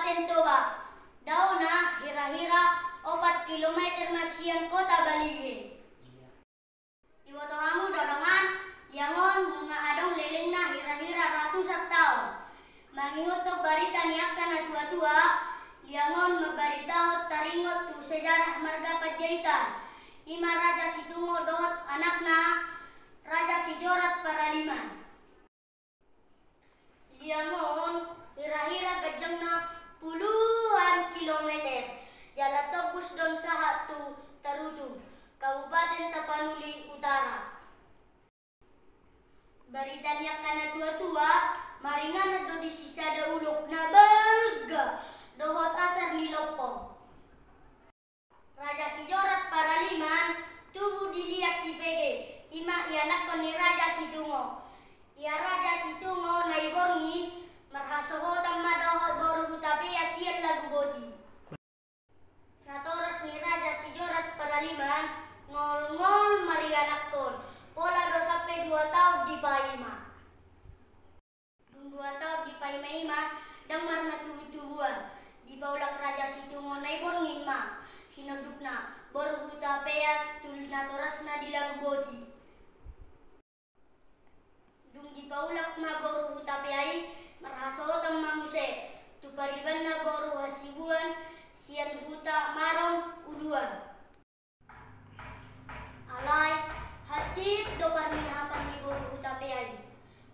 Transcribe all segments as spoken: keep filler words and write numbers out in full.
Toba, daona hira-hira opat kilometer ma sian kota Balige. Iboto hamu do dongan, liang on nunga adong lelengna hira-hira ratusan taon. Mangihuthon barita ni angka na tua-tua, liang on mambaritahon taringot tu sejarah marga Panjaitan, i ma Raja Situngo dohot anakna Raja Sijorat Paraliman. Liang on hira-hira ganjangna puluhan kilometer, jala tombus do on sahat tu Tarutung, Kabupaten Tapanuli Utara. Barita ni angka na tua-tua, maringanan do disi sada ulok na balga dohot asar ni lompo. Raja Sijorat Paraliman tubu di Liak Sipege, i ma ianakhon ni Raja Situngo. Ia Raja Situngo na i borngin marhasohotan ma dohot boru Hutapea sian Laguboti. Natoras ni Raja Sijorat Paraliman ngolngol marianakhon, pola do sampe dua taon dipaima. Dung dua taon dipaima-ima, ndang marna tubu-tubuan, dipaulak Raja Situngo na i borngin ma sinondukna boru Hutapea tu natorasna di Laguboti. Dung dipaulak ma boru Hutapea i, marhasohotan ma muse tu paribanna boru Hasibuan sian huta Marom Uluan. Alai hansit do parnihapan ni boru Hutapea i.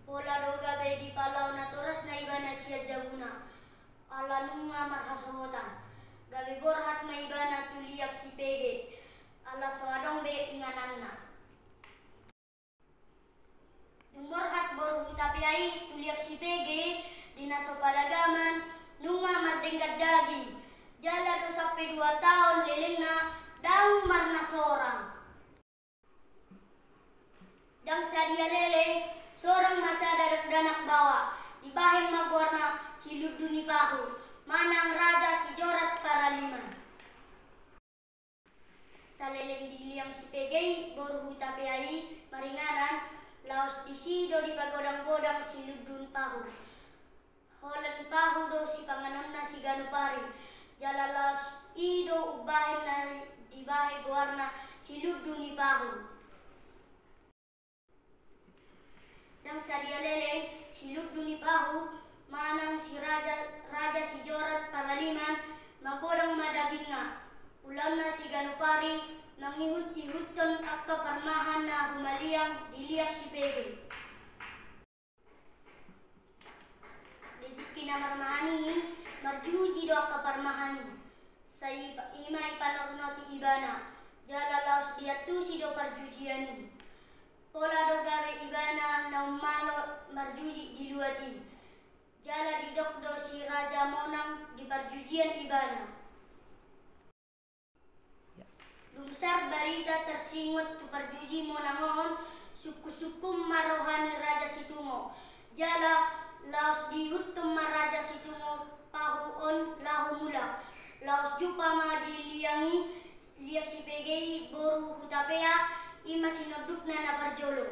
Pola do gabe dipalaho natorasna ibana sian jabuna, ala nunga marhasohotan. Gabe borhat ma ibana tu Liak Sipege, ala so adong be ingananna. Dung borhat boru Hutapea i tu Liak Sipege, di na so padagaman, nunga mardenggan daging, jala do sampe dua taon lelengna ndang marna sorang. Ndang sadia leleng, sorang ma sada dakdanak baoa, dibahen ma goarna Si Lundu ni Pahu, manang Raja Sijorat Paraliman. Saleleng di Liak Sipege i boru Hutapea i maringanan, laos disi do dipagodang-godang Si Lundu ni Pahu. Holan pahu do sipanganonna siganup ari, jala laos i do umbahen na dibahen goarna Si Lundu ni Pahu. Ndang sadia leleng, Si Lundu ni Pahu manang si Raja, Raja Sijorat Paraliman magodang ma dagingna. Ulaonna siganup ari mangihut-ihuthon angka parmahan na humaliang di Liak Sipege. Di tingki na marmahan i, marjuji do angka parmahan i. Sai i ma ipanotnoti ibana, jala laos diantusi do parjujian i. Pola do gabe ibana na ummalo marjuji di luat i. Jala didok do si Raja Monang di parjujian ibana. Dung sar barita tarsingot tu parjuji Monang on, sungkun-sungkun ma roha ni Raja Situngo. Jala laos diihuthon ma Raja Situngo pahu on laho mulak. Laos jumpa ma di liang i, Liak Sipege i boru Hutapea, i ma sinondukna na parjolo.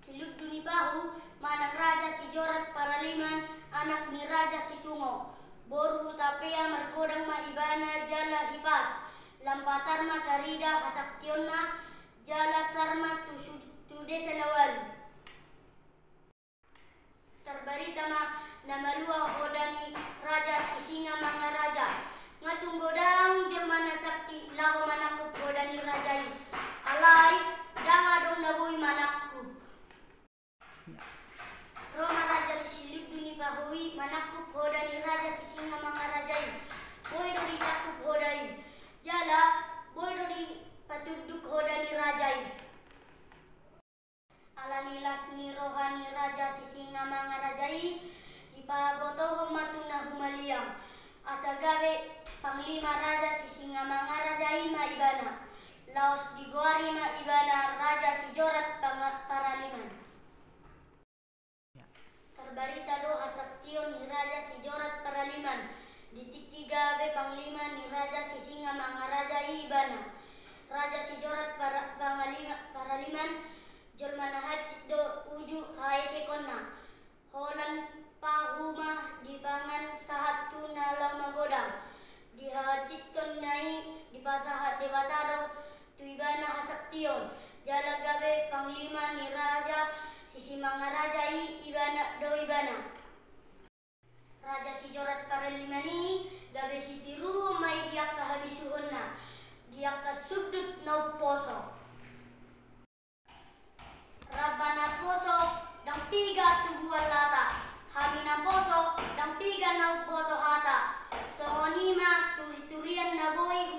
Si Lundu ni Pahu manang Raja Sijorat Paraliman, anak ni Raja Situngo, boru Hutapea, margodang ma ibana jala hipas. Lam patar ma tarida hasaktionna, jala sar ma tu su-, tu desa na ualu. Tarbarita ma na malua hoda ni Raja Sisingamangaraja. Nga tung godang jolma na sakti laho manangkup hoda ni raja i. Alai ndang adong na boi manangkup. Ro ma raja ni Si Lundu ni Pahu i manangkup hoda ni Raja Sisingamangaraja i. Boi do ditangkup hoda i. Jala boi do dipatunduk hoda ni raja i. Ala ni las ni roha ni Raja Sisingamangaraja i, dipabotohon ma tu na humaliang, asa gabe panglima Raja Sisingamangaraja i ma ibana. Laos digoari ma ibana Raja Sijorat Panga-, Paraliman. Tarbarita do hasaktion ni Raja Sijorat Paraliman, di tingki gabe panglima ni Raja Sisingamangaraja i ibana. Raja Sijorat Para-, Pangalima-, Paraliman, jolma na hansit do uju haetekonna. Holan Pahu ma dipangan sahat tu na laho magodang. Dihahansihon na i dipasahat Debata do tu ibana hasaktion. Jala gabe panglima ni raja Sisimangaraja i ibana do ibana. Raja Sijorat Parelliman i gabe sitiruon ma i di angka habisuhonna, di angka sundut na umposo. Ramba na poso ndang piga tubuan lata, hami na poso ndang piga na umboto hata. Songon i ma turiturian na boi